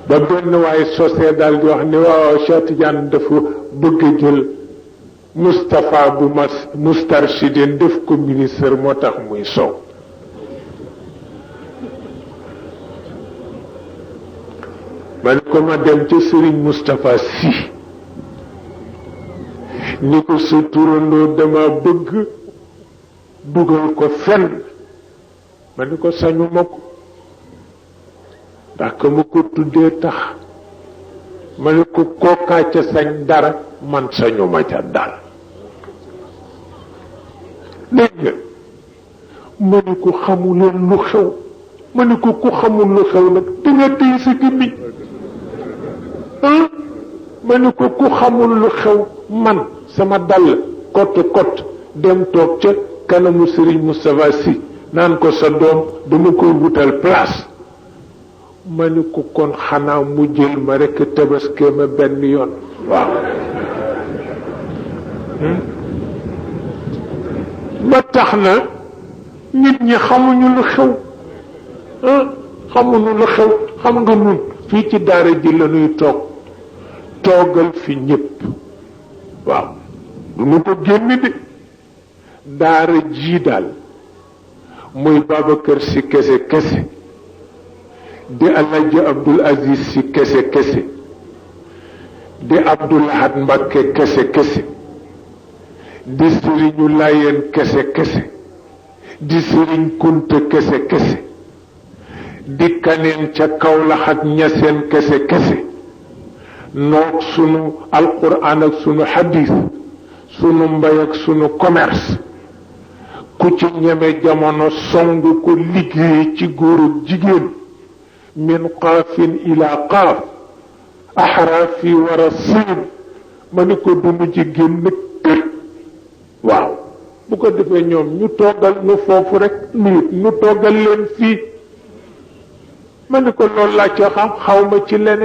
ba benn waaye sosé daal di wax ni waaw Cheikh Tidiane dafa bëgg a jël Moustapha bu Moustarchidine def ko ministre moo tax muy soow man ko ma dem ci Serigne Moustapha Sy ni ko sa turandoo dama bëgg dugal ko fenn ma ni ko sañu ma ko ndax ka ma ko tuddee tax ma ni ko kookaa ca sañ dara man sañu ma ca dara léegi ma ni ko xamuleen lu xew ma ni ko ku xamul lu xew nag di nga téye sa gémmiñ ma ni ko ku xamul lu xew man sama dal kott dem toog ca kanamu Serigne Moustapha Sy naan ko sa doom dama koy wutal place ma ni ko kon xanaa mu jël ma rekk tabaskee ma benn yoon waaw ba tax na nit ñi xamuñu lu xew xamuñu lu xew xam nga nun fii ci daara ji la ñuy toogal fi ñépp waaw du nu ko génn de daara ji daal muy Babacar Sy kese di Alaaji Abdul Aziz Sy kese di Abdul Ahad Mbakke kese di Sëriñu Laayeen kese di Sëriñ Kunta kese di Kaneen ca Kawlax ak Ñaseen kese noog sunu alquran ak sunu hadis sunu mbay ak sunu commerce ku ci ñeme jamono song ko liggéey ci góor ak jigéen min qaafin ila qaaf axraafi war a siin ma ni ko dunu ci génn kër waaw bu ko defee ñoom ñu toggal nu foofu rek ñu toggal leen fii ma ni ko loolu laa ca xam xaw ma ci leneen